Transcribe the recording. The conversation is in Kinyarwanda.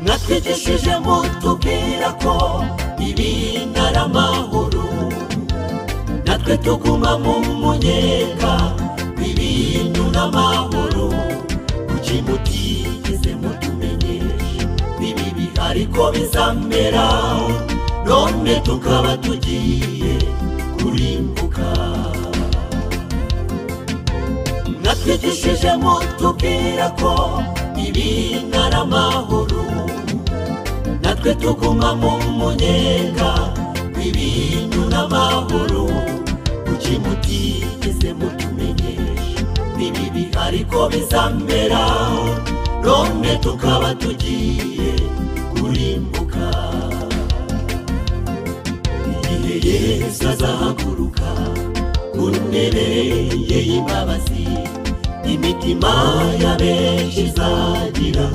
Mwatwigishije mutubwira ko ibintu ari amahoro, natwe tuguma mu munyenga w'ibintu n'amahoro. Kuki mutigeze mutumenyesha ibi bihari ko bizamera, none tukaba tugiye kurimbuka? Mwatwigishije mutubwira ko ibintu ari amahoro, natwe tuguma mu munyenga w'ibintu n'amahoro. Kuki mutigeze mutumenyesha ibi bihari ko bizamera, none tukaba tugiye kurimbuka? Igihe Yesu azahaguruka ku ntebe ye y'imbabazi, imitima ya benshi izagira